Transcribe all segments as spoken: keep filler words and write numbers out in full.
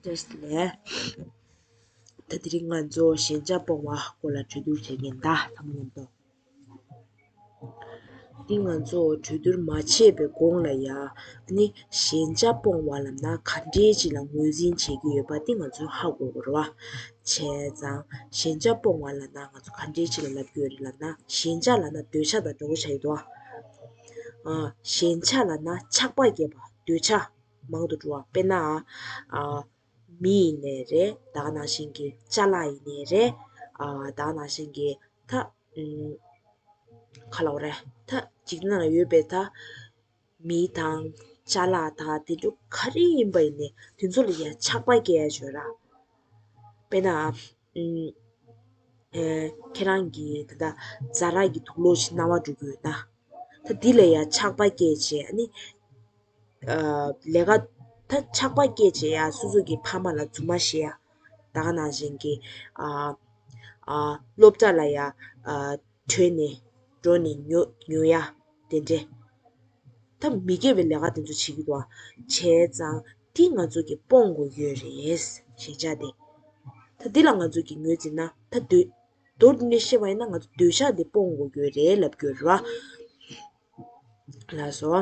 ཏེས་ལས། ད་དེ་རིང་ང་ཚོ་ཞེན་ཆགས་སྤོང་བ་སྐོར་ལ་གྲོས་བསྡུར་བྱེད་མཁན་ད་ཚང་མ་མཉམ་དུ། འདི་ང་ཚོ་གྲོས་བསྡུར་མ་བྱས་པའི་གོང་ལ་ཡ། ཨ་ནི་ཞེན་ཆགས་སྤོང་བ་ལབ་ན་ག་འདྲའི་ཅིག་ལ་ངོས་འཛིན་བྱེད་ཀྱི་ཡོད་པ་འདི་ང་ཚོས་ཧ་གོ་དགོས་རེད་བ། བྱས་ཙང་ཞེན་ཆགས་སྤོང་བ་ལབ་ན་ང་ཚོ་ག་འདྲའི་ཅིག་ལ་ལབ་ཀྱི་ཡོད་རེད་ལབ་ན། ཞེན་ཆགས་ལབ་ན་འདོད་ཆགས་དང་འདྲ་བོ་ཆགས་ཀྱི་འདུག་ཨ། ཞེན་ཆགས་ལབ་ན་ཆགས་པ་སྐྱེས་པ་འདོད་ཆགས་མང་དུ་འགྲོ་བ། དཔེར་ན། ཨ། མི་ཡིན་ནའི་རེད། ད་ག་ནང་བཞིན་གྱི་ཅ་ལག་ཡིན་ནའི་རེད། ཨ། ད་ག་ནང་བཞིན་གྱི་ད། ཨུམ། ག་ལབ་དགོས་རེད། ད་འཇིག་རྟེན་ནང་ལ་ཡོད་པའི་ད་མི་དང་ཅ་ལག་དང་དེ་ཚོ་ག་རེ་ཡིན་པ་ཡིན་ནའི་དེ་ཚོ་ལ་ཡ་ཆགས་པ་སྐྱེ་ཡ་ཡོད་ར། དཔེར་ན། ཨུམ། ཨེ། ཁྱེད་རང་གིས་ད་ལྟ་ཛ་ར་གི་དུག་ལོག་ཅིག་སྣང་བ་འགྲོ་གི་ཡོད་ན། ད་འདི་ལ་ཡ་ཆགས་པ་སྐྱེས་བྱས་ཨ་ནི། ཨ། ལས་ཀ་ད་ཆགས་པ་སྐྱེས་བྱས་ཡ་སོ་སོ་གི་ཕ་མ་ལ་རྫུན་མ་བཤད་ཡ། ད་ག་ནང་བཞིན་གྱི། ཨ། ཨ། སློབ་གྲྭ་ལ་ཡ། ཨ། བྲོས་ནས་འགྲོ་ནས་ཉོ་ཉོ་ཡ་དེ་འདྲས། ད་མི་དགེ་བའི་ལས་ཀ་དེ་ཚོ་བྱེད་ཀྱི་འདུག་ཨ། བྱས་ཙང་འདི་ང་ཚོ་གིས་སྤོང་དགོས་ཡོད་རེད། ཞེན་ཆགས་དེ། ད་འདི་ལ་ང་ཚོ་གིས་ངོས་འཛིན་ན་ད་འདོད། མདོར་བསྡུས་ནས་བཤད་པ་ཡིན་ན་ང་ཚོ་འདོད་ཆགས་དེ་སྤོང་དགོས་ཀྱི་ཡོད་རེད་ལབ་ཀྱི་ཡོད་རེད་བ། ལགས་སོ།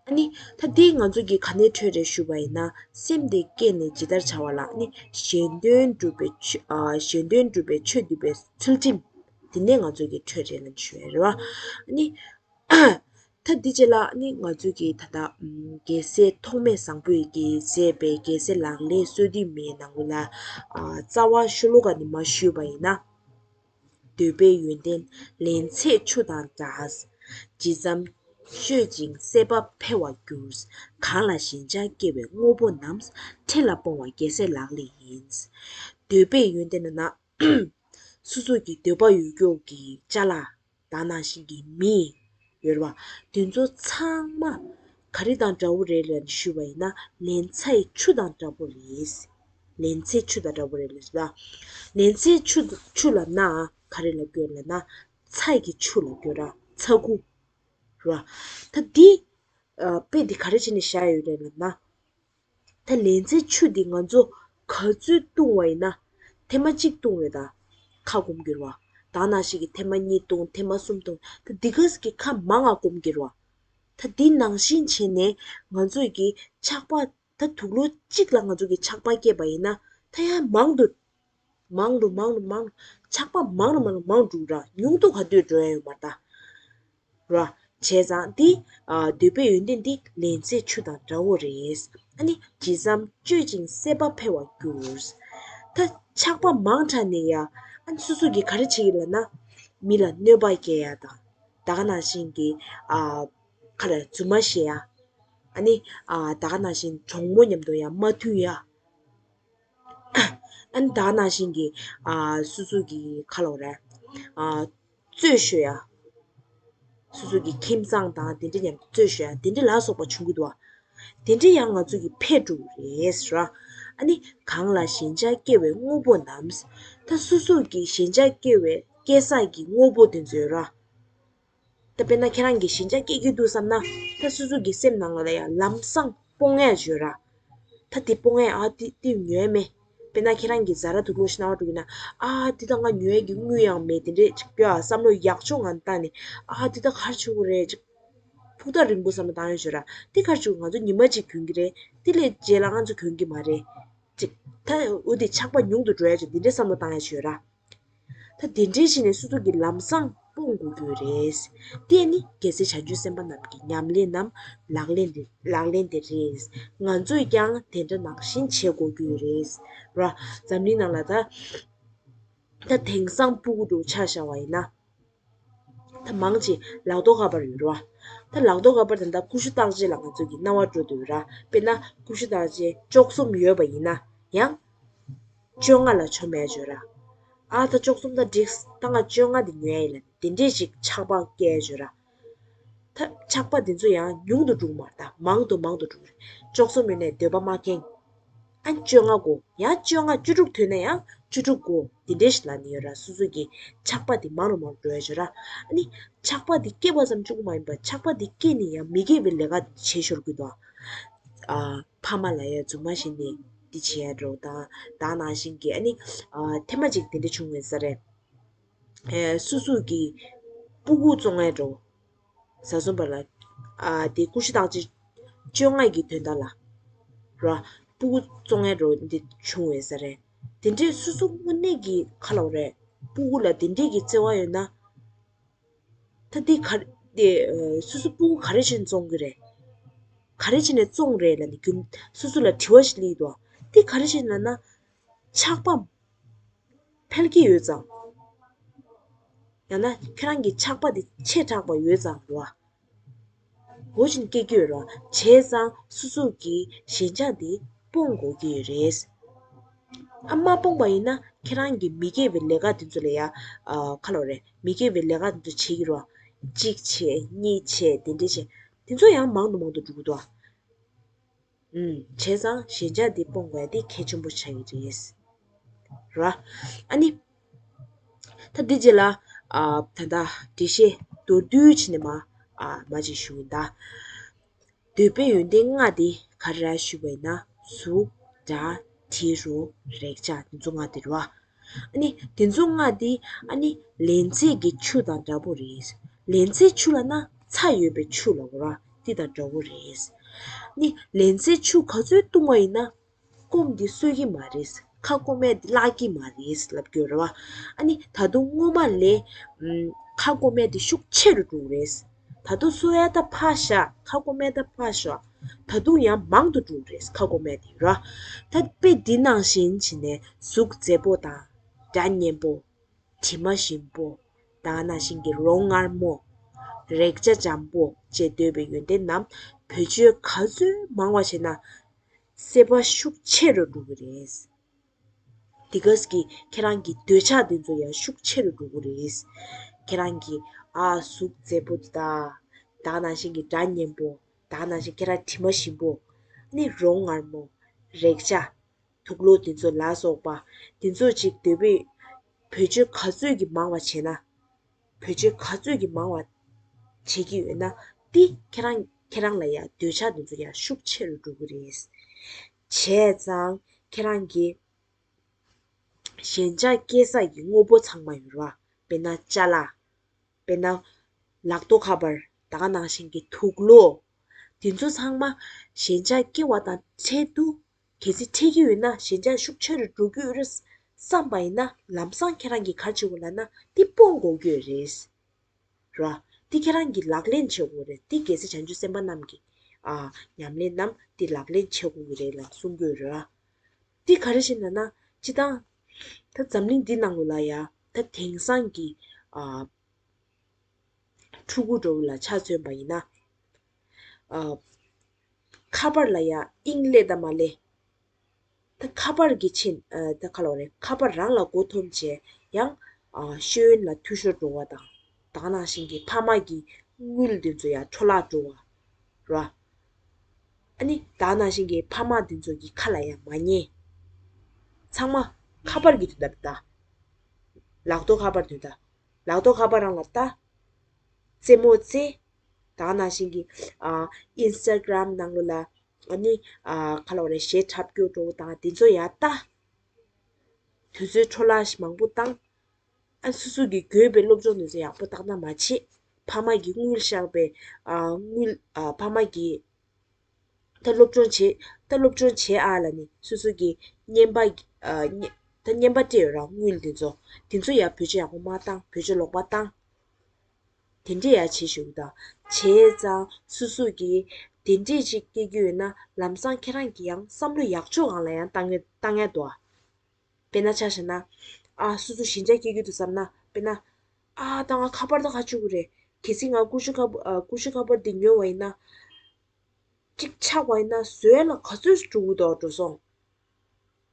ཨ་ནི་ད་འདི་ང་ཚོ་གིས་ག་ནས་འཕྲོས་རེད་ཞུས་པ་ཡིན་ན། སེམས་དེ་བསྐྱེད་ནས་ཇི་ལྟར་བྱ་བ་ལ། ཨ་ནི་གཞན་དོན་སྒྲུབ་པའི་ཆོས། ཨ། གཞན་དོན་སྒྲུབ་པའི་ཆོས་འདུལ་བའི་ཚུལ་ཁྲིམས་དེ་ནས་ང་ཚོ་གིས་འཕྲོས་རེད་ལབ་ཞུ་ཡ་རེད་བ། ཨ་ནི། ད་འདི་རྗེས་ལ་ཨ་ནི་ང་ཚོ་གིས་ད་ལྟ། ཨམ། རྒྱལ་སྲས་ཐོགས་མེད་བཟང་པོས་ཀྱིས་མཛད་པའི་རྒྱལ་སྲས་ལག་ལེན་སོ་བདུན་མའི་ནང་ལ། ཨ། རྩ་བ་ཤོ་ལོ་ཀ་ནས་མར་ཞུས་པ་ཡིན་ན། འདོད་པའི་ཡོན་ཏན་ལན་ཚྭའི་ཆུ་དང་འདྲ། ཇི་ཙམ་སྤྱོད་ཅིང་སྲེད་པ་འཕེལ་བར་འགྱུར། གང་ལ་ཞེན་ཆགས་སྐྱེ་བའི་དངོས་པོ་རྣམས། ཕྲན་ལ་སྤོང་བ་རྒྱལ་སྲས་ལག་ལེན་ཡིན། འདོད་པའི་ཡོན་ཏན་ལབ་ན། སོ་སོ་གི་འདོད་པ་ཡོད་རྒྱུ་གི་ཅ་ལག་ད་ནང་བཞིན་གྱི་མི་ཡོད་རེད་བ། དེ་ཚོ་ཚང་མ་ག་རེ་དང་འདྲ་བོ་རེད་ལབ་ཞུས་པ་ཡིན་ན། ལན་ཚྭའི་ཆུ་དང་འདྲ་བོ་རེད། ལན་ཚྭའི་ཆུ་དང་འདྲ་བོ་རེད་ལབ་ལ། ལན་ཚྭའི་ཆུ་ཆུ་ལབ་ན་ག་རེ་ལབ་ཀྱི་ཡོད་ལབ་ན། ཚྭ་གི་ཆུ་ལབ་ཀྱི་ཡོད་ར། ཚྭ་ཁུ་ར། ད་འདི། ཨ། དཔེ་འདི་ག་རེ་བྱས་ནས་བཞག་ཡོད་རེད་ལབ་ན། ད་ལན་ཚྭའི་ཆུ་འདི་ང་ཚོ་ག་ཚོད་བཏུང་བ་ཡིན་ན། ཐེངས་མ་གཅིག་བཏུང་རེད་ད། ཁ་སྐོམ་གྱི་རེད་བ། ད་ནང་བཞིན་གྱི་ཐེངས་མ་གཉིས་བཏུང་། ཐེངས་མ་གསུམ་བཏུང་། ད་འདི་ག་ཟེ་གི་ཁ་མང་ང་སྐོམ་གྱི་རེད་བ། ད་འདི་ནང་བཞིན་བྱས་ནས་ང་ཚོས་ཀྱི་ཆགས་པ། ད་དུག་ལོག་གཅིག་ལ་ང་ཚོ་གི་ཆགས་པ་སྐྱེས་པ་ཡིན་ན། ད་ཡང་མང་དུ། མང་རུ་མང་རུ་མང་རུ། ཆགས་པ་མང་རུ་མང་རུ་མང་རུ་འགྲོ་ར། ཉུང་དུ་ག་དུས་འགྲོ་ཡ་ཡོད་མ་རེད་ད། ར། བྱས་ཙང་འདི། ཨ། འདོད་པའི་ཡོན་ཏན་འདི་ལན་ཚྭའི་ཆུ་དང་འདྲ་བོ་རེད། ཨ་ནི་ཇི་ཙམ་སྤྱོད་ཅིང་སྲེད་པ་འཕེལ་བར་འགྱུར། ད་ཆགས་པ་མང་དྲགས་ནས་ཡ། ཨ་ནི་སོ་སོ་གིས་ག་རེ་བྱེད་ཀྱི་ལབ་ན། མི་ལ་གནོད་པ་སྐྱེལ་ཡ་དང་། ད་ག་ནང་བཞིན་གྱི། ཨ། ག་ལ་རྫུན་མ་བཤད་ཡ། ཨ་ནི། ཨ། ད་ག་ནང་བཞིན་གྲོགས་མོ་མཉམ་དུ་ཡ་མ་མཐུན་ཡ། ཨ་ནི་ད་ག་ནང་བཞིན་གྱི། ཨ། སོ་སོ་གི་ག་ལབ་དགོས་རེད། ཨ། རྩོད་ཤོར་ཡ། སོ་སོ་གི་ཁྱིམ་ཚང་དང་དེ་འདྲ་མཉམ་དུ་རྩོད་ཤོར་ཡ་དེ་འདྲ་ལ་སོགས་པ་བྱུང་གི་འདུག་བ། དེ་འདྲ་ཡང་ང་ཚོ་གི་འཕེལ་འགྲོ་གི་རེད་ཟེར་བ། ཨ་ནི་གང་ལ་ཞེན་ཆགས་སྐྱེ་བའི་དངོས་པོ་རྣམས། ད་སོ་སོ་གི་ཞེན་ཆགས་སྐྱེ་བའི་སྐྱེ་ས་གི་དངོས་པོ་དེ་ཚོ་ཡོད་ར། ད་དཔེར་ན་ཁྱེད་རང་གིས་ཞེན་ཆགས་སྐྱེ་གི་འདུག་བསམ་ན། ད་སོ་སོ་གི་སེམས་ནང་ལ་ཡང་ལམ་སང་སྤོང་ཡ་ཡོད་ར། ད་དེ་སྤོང་ཡ། ཨ། དེ་དེ་ཉོ་ཡ་མེད། དཔེར་ན་ཁྱེད་རང་གིས་ཛ་ར་དུག་ལོག་ཞིག་སྣང་བ་འགྲོ་གི་ན། ཨ། དེ་ད་ང་ཉོ་ཡ་གི་དངུལ་ཡང་མེད། དེ་འདྲས་ཅིག་ཡོད་ཨ། བསམ་བློ་ཡག་ཕྱོགས་ངང་བཏང་ནས། ཨ། དེ་ད་ག་རེ་བྱེད་དགོས་རེད་ཅིག་ཕུགས་ཐག་རིང་པོ་བསམ་བློ་བཏང་ཡ་ཡོད་ར། དེ་ག་རེ་བྱེད་དགོས། ང་ཚོ་ཉི་མ་གཅིག་གྱོན་གི་རེད། དེ་ལས་རྗེས་ལ་ང་ཚོ་གྱོན་གི་མ་རེད། ཅིག་ད་འོ་དེ་ཆགས་པ་ཉུང་དུ་འགྲོ་ཡ་ཅིག་འདི་འདྲའི་བསམ་བློ་བཏང་ཡ་ཅིག་ཡོད་ར། ད་དེ་འདྲའི་ཞིག་ནས་སོ་སོ་གི་ལམ་སང་སྤོང་དགོས་ཀྱི་ཡོད་རེད། དེ་ནི་རྒྱལ་སྲས་བྱང་ཆུབ་སེམས་དཔའ་རྣམས་ཀྱི་ཉམས་ལེན་ནམ་ལག་ལེན་དེ་ལག་ལེན་དེ་རེད། ང་ཚོས་ཀྱང་དེ་འདྲ་ནང་བཞིན་བྱེད་དགོས་ཀྱི་ཡོད་རེད། ར། འཛམ་གླིང་ནང་ལ་ད་ད་དེང་སང་སྤུ་གུ་འདྲ་ཆ་བཞག་པ་ཡིན་ན། ད་མང་ཆེ་ལག་ཐོག་ཁ་པར་ཡོད་རེད་བ། ད་ལག་ཐོག་ཁ་པར་དེ་འདྲ་ཀུ་ཤུ་བརྟག་དཔྱད་ལ་ང་ཚོ་གི་སྣང་བ་འགྲོ་འདུག་ར། དཔེར་ན་ཀུ་ཤུ་བརྟག་དཔྱད་བཅུ་གསུམ་ཡོད་པ་ཡིན་ན་ཡང་བཅོ་ལྔ་ལ་ཆོ་མེད་བརྗོད་ར། ཨ། ད་བཅུ་གསུམ་ད་འགྲིག་ད་ང་བཅོ་ལྔ་དེ་ཉོ་ཡ་ཡིན་ལབ་དེ་འདྲས་ཞིག་ཆགས་པ་སྐྱེ་བརྗོད་ར། ད་ཆགས་པ་དེ་ཚོ་ཡང་ཉུང་དུ་འགྲོ་གི་མ་རེད། ད་མང་དུ་མང་དུ་འགྲོ་གི་རེད། བཅུ་གསུམ་ཡོད་ནའི་འདོད་པ་མ་ཁེངས། ཨ། བཅོ་ལྔ་དགོས། ཡང་བཅོ་ལྔ། བཅུ་དྲུག་ཐོན་ན་ཡང་བཅུ་དྲུག་དགོས། དེ་འདྲས་ཞིག་ལབ་ནས་ཡོད་ར། སོ་སོ་གི་ཆགས་པ་དེ་མང་རུ་མང་རུ་འགྲོ་ཡ་བརྗོད་ར། ཨ་ནི་ཆགས་པ་དེ་སྐྱེས་པ་ཙམ་གཅིག་པུ་མ་ཡིན་པར་ཆགས་པ་དེ་སྐྱེས་ནས་ཡང་མི་སྐྱེ་བའི་ལས་ཀ་དེ་བྱེད་ཤོར་གི་འདུག་ཨ། ཕ་མ་ལ་ཡ་རྫུན་མ་བྱས་ནས། འདི་བྱེད་ཡ་འགྲོ་དང་། ད་ནང་བཞིན་གྱི་ཨ་ནི་ཨ་ཐེངས་མ་གཅིག་དེ་འདྲ་བྱུང་བས་ས་རེད། ཨེ་སོ་སོ་གི་སྤུ་གུ་བཙོང་ཡ་འགྲོ། ས་སོན་པ་ལ་ཨ་དེ་ཀུ་ཤུ་རྟགས་ཅན་བཅོ་ལྔ་གི་དོན་དག་ལ་ར་སྤུ་གུ་བཙོང་ཡ་འགྲོ་འདི་བྱུང་བས་ས་རེད། དེ་འདྲའི་སོ་སོ་དངོས་གནས་ཀྱི་ཁ་ལོ་རེད། སྤུ་གུ་ལ་དེ་འདྲའི་གི་བརྩེ་བ་ཡོད་ན། ད་འདི་ག་རེ་དེ་ཨ་སོ་སོ་སྤུ་གུ་ག་རེ་བྱས་ནས་བཙོང་གི་རེད། ག་རེ་བྱས་ནས་བཙོང་རེད་ལབ་ནས་རྒྱུ་སོ་སོ་ལ་དྲི་བ་ཞིག་སླེབས་འདུག་འདི་ག་རེ་བྱས་ནས་ལབ་ན། ཆགས་པ་འཕེལ་གྱི་ཡོད་ཙང་། ཡང་ན་ཁྱེད་རང་གི་ཆགས་པ་དེ་ཆེ་དྲགས་པ་ཡོད་ཙང་རེད་བ། འོ་བཞིན་སྐྱེ་གི་ཡོད་རེད་བ། བྱས་ཙང་སོ་སོ་གི་ཞེན་ཆགས་དེ་སྤོང་དགོས་ཀྱི་ཡོད་རེད། ཨ་མ་སྤོང་པ་ཡིན་ན་ཁྱེད་རང་གི་མི་དགེ་བའི་ལས་ཀ་དེ་ཚོ་ལ་ཡ་ཨ་ཁ་ལོ་རེད། མི་དགེ་བའི་ལས་ཀ་དེ་ཚོ་བྱེད་ཀྱི་རེད་བ། གཅིག་བྱས་གཉིས་བྱས་དེ་འདྲ་བྱས། དེ་ཚོ་ཡང་མང་དུ་མང་དུ་འགྲོ་གི་འདུག་བ། ཨུམ། བྱས་ཙང་ཞེན་ཆགས་འདི་སྤོང་དགོས་ཡ་དེ་གལ་ཆེན་པོ་ཆགས་ཀྱི་རེད། ར། ཨ་ནི། ད་འདི་རྗེས་ལ། ཨ་ད་ལྟ་འགྲེལ་བཤད་མདོར་བསྡུས་བྱས་ནས་མ། ཨ་མ་ཅིག་ཞུ་ཡིན་ད། འདོད་པའི་ཡོན་ཏན་ལྔ་དེ་ག་རེ་རེད་ཞུས་པ་ཡིན་ན། གཟུགས། སྒྲ། དྲི། རོ། རེག་བྱ། འདི་ཚོ་ལྔ་དེ་རེད་བ། ཨ་ནི་དེ་ཚོ་ལྔ་དེ་ཨ་ནི་ལན་ཚྭའི་གི་ཆུ་དང་འདྲ་པོ་རེད། ལན་ཚྭའི་ཆུ་ལབ་ན་ཚྭ་ཡོད་པའི་ཆུ་ལབ་དགོས་ར། འདི་དང་འདྲ་པོ་རེད། ཨ་ནི་ལན་ཚྭའི་ཆུ་ག་ཚོད་བཏུང་བ་ཡིན་ན་སྐོམ་འདི་གསོད་ཀྱི་མ་རེད། ཁ་སྐོམ་ཡ་འདི་བརླག་གི་མ་རེད་ལབ་ཀྱི་ཡོད་རེད་བ། ཨ་ནི་ད་དུང་སྔོན་མ་ལས་ཨམ་ཁ་སྐོམ་ཡ་འདི་ཤུགས་ཆེ་རུ་འགྲོ་གི་རེད། ད་དུང་གསོད་ཡ་ད་ཕར་བཞག་ཁ་སྐོམ་ཡ་ད་ཕར་བཞག་ད་དུང་ཡང་མང་དུ་འགྲོ་གི་རེད། ཁ་སྐོམ་ཡ་འདི་ར། ད་དཔེ་འདི་ནང་བཞིན་བྱས་ནས་གཟུགས་མཛེས་པོ་དང་། སྒྲ་སྙན་པོ། དྲི་མ་ཞིམ་པོ། ད་ག་ནང་བཞིན་གྱི་རོ་མངར་མོ། རེག་བྱ་འཇམ་པོ་བཅས་འདོད་པའི་ཡོན་ཏན་རྣམས་བེད་སྤྱོད་ག་ཚོད་མང་བ་བྱས་ན། སྲེད་པ་ཤུགས་ཆེ་རུ་འགྲོ་གི་རེད། དེ་ག་གིས་ཁྱེད་རང་གི་འདོད་ཆགས་དེ་ཚོ་ཡང་ཤུགས་ཆེ་རུ་འགྲོ་གི་རེད། ཁྱེད་རང་གི་ཨ་གཟུགས་མཛེས་པོ་དེ་དང་། ད་ག་ནང་བཞིན་གྱི་སྒྲ་སྙན་པོ། ད་ག་ནང་བཞིན་ཁྱེད་རང་དྲི་མ་ཞིམ་པོ། ནི་རོ་མངར་མོ། རེག་བྱ། དུག་ལོག་དེ་ཚོ་ལ་སོགས་པ་དེ་ཚོ་ཅིག་འདོད་པའི་བེད་སྤྱོད་ག་ཚོད་ཀྱིས་མང་བ་བྱས་ན། བེད་སྤྱོད་ག་ཚོད་ཀྱིས་མང་བ་བྱེད་ཀྱི་ཡོད་ན། དེ་ཁྱེད་རང་ཁྱེད་རང་ལ་ཡང་འདོད་ཆགས་དེ་ཚོ་ཡང་ཤུགས་ཆེ་རུ་འགྲོ་གི་རེད། བྱས་ཙང་ཁྱེད་རང་གི་ཞེན་ཆགས་སྐྱེ་ས་ཀྱི་དངོས་པོ་ཚང་མ་ཡོད་རེད་བ། དཔེར་ན་ཅ་ལག་དཔེར་ན། ལག་ཐོག་ཁ་པར། ད་ག་ནང་བཞིན་གྱི་དུག་ལོག་དེ་ཚོ་ཚང་མ་ཞེན་ཆགས་སྐྱེ་བ་དང་འཕྲད་དུས། གལ་སྲིད་འཕྲད་ཀྱི་ཡོད་ན། ཞེན་ཆགས་ཤུགས་ཆེ་རུ་འགྲོ་གི་ཡོད་རེད་བསམ་པ་ཡིན་ན། ལམ་སང་ཁྱེད་རང་གིས་ག་རེ་བྱེད་དགོས་ལབ་ན། འདི་སྤོང་དགོས་ཀྱི་ཡོད་རེད། ར། འདི་ཁྱེད་རང་གིས་ལག་ལེན་བྱེད་དགོས་རེད། འདི་གལ་སྲིད་བྱང་ཆུབ་སེམས་དཔའ་རྣམས་ཀྱི་ཨ་ཉམས་ལེན་རྣམས་འདི་ལག་ལེན་བྱེད་དགོས་ཀྱི་རེད་ལབ་གསུང་གི་ཡོད་རེད། འདི་ག་རེ་བྱས་ན་ན། སྤྱིར་བཏང་ད་འཛམ་གླིང་འདི་ནང་ལོགས་ལ་ཡ། ད་དེང་སང་གི་ཨ་ཕྲུ་གུ་འདྲ་བོ་ལ་ཆ་མཚོན་པ་ཡིན་ན། ཨ་ཁ་པར་ལ་ཡ་དབྱིངས་སླེབས་དང་མ་སླེབས། ད་ཁ་པར་གྱི་ཆེད། ཨ་ད་ག་ལབ་དགོས་རེད། ཁ་པར་རང་ལ་མགོ་འཐོམས་བྱས་ཡང་། ཨ་ཤེས་ཡོན་ལ་འཐུས་ཤོར་འགྲོ་བ་དང་། ད་ག་ནང་བཞིན་གྱི་ཕ་མ་གི་དངུལ་དེ་ཚོ་ཡང་འཕྲོ་བརླག་འགྲོ་བ། ར། ཨ་ནི་ད་ག་ནང་བཞིན་གྱི་ཕ་མ་དེ་ཚོ་གི་ཁ་ལ་ཡང་མ་ཉན། ཚང་མ་ཁ་པར་གྱི་དོན་དག་རེད་ད། ལག་ཐོག་ཁ་པར་དོན་དག་ལག་ཐོག་ཁ་པར་རང་ལ་ལྟ། རྩེད་མོ་རྩེ། ད་ག་ནང་བཞིན་གྱི་ཨ་ཨིན་སི་ཊ་གྷི་རམ་ནང་ལོགས་ལ་ཨ་ནི་ཨ་ག་ལབ་དགོས་རེད། གཞས་འཁྲབ་སྐྱོར་འདྲ་བོ་དང་དེ་ཚོ་ཡར་ལྟ། དུས་ཚོད་འཕྲོ་བརླག་མང་པོ་བཏང་། ཨ་སོ་སོ་གི་དགོས་པའི་སློབ་སྦྱོང་དེ་ཚོ་ཡག་པོ་ཏག་ཏག་མ་བྱེད། ཕ་མ་གིས་དངུལ་བཞག་པའི་ཨ་དངུལ། ཨ་ཕ་མ་གིས་ད་སློབ་སྦྱོང་བྱེད། ད་སློབ་སྦྱོང་བྱེད་ཨ་ལབ་ནས་སོ་སོ་གི་རྔན་པ། ཨ་རྔན་ད་རྔན་པ་སྤྲད་ཡོད་ར། དངུལ་དེ་ཚོ། དེ་ཚོ་ཡར་བེད་སྤྱོད་ཡག་པོ་མ་བཏང་། བེད་སྤྱོད་ལོག་པ་བཏང་། དེ་འདྲས་ཡར་བྱེད་ཤོག་དང་། བྱས་ཙང་སོ་སོ་གིས་དེ་འདྲས་ཅིག་སྐྱེ་རྒྱུ་ཡོད་ན། ལམ་སང་ཁྱེད་རང་གིས་ཡང་བསམ་བློ་ཡག་ཕྱོགས་སྒང་ལ་ཡང་བཏང་ཡ་བཏང་ཡ་འདུག་ཨ། དཔེར་ན་ཆ་བཞག་ན། ཨ་སོ་སོ་ཞེན་ཆགས་སྐྱེ་རྒྱུ་འདུག་བསམ་ན། དཔེར་ན། ཨ་ད་ང་ཁ་པར་ད་ག་བཅུག་གི་རེད། གལ་སྲིད་ང་ཀུ་ཤུ་ཁ་པར། ཨ་ཀུ་ཤུ་ཁ་པར་འདི་ཉོས་པ་ཡིན་ན། གཅིག་ཆག་པ་ཡིན་ན་བཟོ་ཡ་ལ་ག་ཚོད་འགྲོ་གི་འདུག་འགྲོ་སོང་།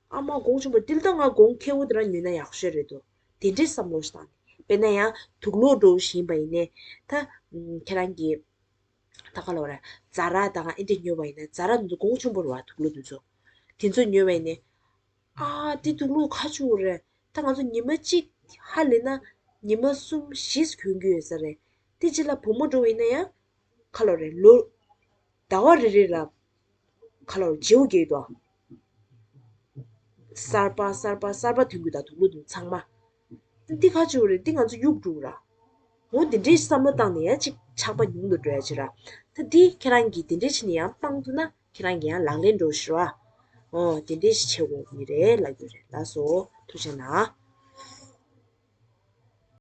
ཨ་མ་གོང་ཆེན་པོ། འདི་ལ་ད་ང་གོང་ཁེ་པོ་དེ་རང་ཉོས་ན་ཡག་ཤོས་རེད་འདུག་དེ་འདྲའི་བསམ་བློ་ཞིག་བཏང་ནས། དཔེར་ན་ཡང་དུག་ལོག་འདྲ་བོ་ཞིག་ཡིན་པ་ཡིན་ནའི། ད་ཁྱེད་རང་གིས་ད་ག་ལབ་དགོས་རེད། ཛ་ར་དང་ཨེ་འདྲ་ཉོས་པ་ཡིན་ན། ཛ་ར་འདི་ཚོ་གོང་ཆེན་པོ་རེད་བ། དུག་ལོག་འདི་ཚོ། དེ་ཚོ་ཉོས་པ་ཡིན་ནའི། ཨ་འདི་དུག་ལོག་ག་བཅུག་རེད། ད་ང་ཚོ་ཉི་མ་གཅིག་ཧ་ལས་ན་ཉི་མ་གསུམ་བཞི་གྱོན་གྱི་ཡོད་ས་རེད། དེ་རྗེས་ལ་བུ་མོ་འདྲ་བོ་ཡིན་ན་ཡང་། ག་ལབ་དགོས་རེད། ལོ། ཟླ་བ་རེ་རེ་ལ། ག་ལབ་དགོས་རེད། བརྗེ་པོ་རྒྱག་གི་འདུག་གསར་པ་གསར་པ་གསར་པ་ཐོན་གྱི་ད་དུང་ལོ་དུང་ཚང་མ། འདི་ག་ཅིག་རེད། འདི་ང་ཚོ་གཡུག་འགྲོ་ར། འོ་འདི་འདྲའི་བསམ་བློ་བཏང་ནས་ཡ་ཅིག་ཆགས་པ་ཉུང་དུ་འགྲོ་ཡ་ཅིག་ར། ད་འདི་ཁྱེད་རང་གིས་འདི་འདྲའི་ཕྱི་ནས་ཡང་སྤང་ཐུབ་ན་ཁྱེད་རང་གིས་ཡང་ལག་ལེན་འགྲོ་ཞུ་བ། འོ་འདི་འདྲའི་ཞིག་བྱེད་དགོས་ཀྱི་རེད་ལབ་རྒྱུ་རེད་ལགས་སོ། ཐུགས་རྗེ་གནང་།